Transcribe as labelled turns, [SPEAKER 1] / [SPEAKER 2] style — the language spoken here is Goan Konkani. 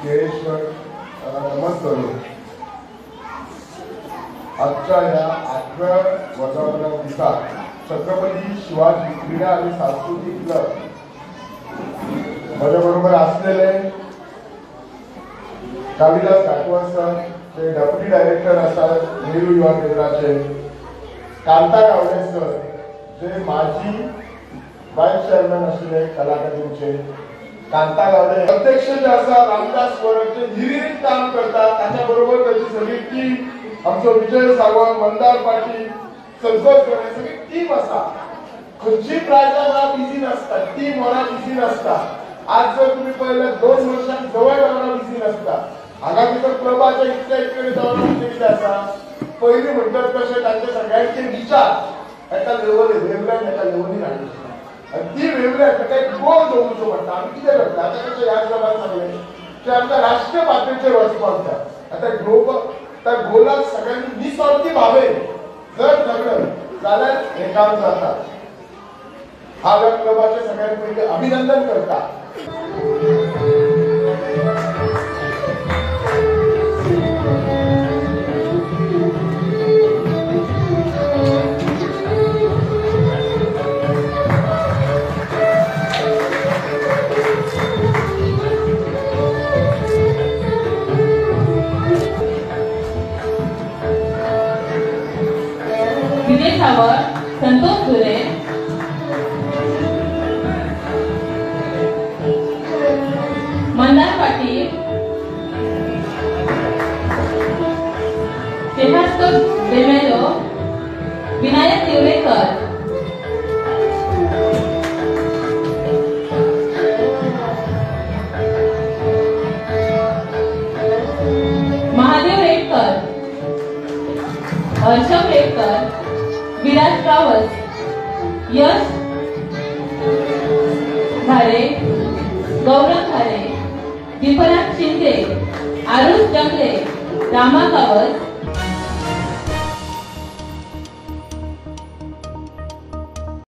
[SPEAKER 1] केळेश्वर नमस्कार. आजच्या ह्या 8व्या वर्धापन दिसा छत्रपती शिवाजी क्रीडा आणि सांस्कृतिक क्लब माझ्या बरोबर असलेले कालिदास गायकवाड सर, जे डेप्युटी डायरेक्टर असतात नेहरू युवा केंद्राचे, कांता गावडे सर जे माजी वाईस चेअरमॅन असलेले कला अकादमीचे, कांता गावडे अध्यक्ष जे आसा रामदास वरचे हिरिरीत काम करतात, त्याच्याबरोबर त्याची सगळी टीम, आमचो विजय सावंत, मंदार पाटील, संतोष गणे, सगळी टीम आसा. खंयची प्रायजा वरां बिझी नासता, टीम वरां बिझी नासता. आज जर तुम्ही पळयल्यार 2 वर्षां जवळ वरां बिझी नासता. हांगा भितर क्लबाच्या इतल्या इतले जावन कितें आसा, पयलीं म्हणटात तशें तांचे सगळ्यांचे विचार एका लेवली वेवलँड एका लेवलीन हाडली आनी ती वेवलँड ताका एक गोल दवरचो पडटा. आमी कितें करता आतां, कशें ह्या क्लबान सांगलें की आमकां राष्ट्रीय पातळीचेर वचपाक जाय. आतां ग्लोबल त्या गोलाक सगळ्यांनी निस्वार्थी भावे जर झगडत जाल्यार हें काम जाता. हांव ह्या क्लबाचें सगळ्यांत पयलीं अभिनंदन करता.
[SPEAKER 2] विजय सावंत, संतोष दुरे, मंदार पाटील, तेहास्तो बेमेलो, विनायक तिवरेकर, महादेव रेडकर, हर्षव रेडकर, विराज गावस, यश घारे, गौरव घारे, दीपराज शिंदे, आरुष जंगले, रामा गावस,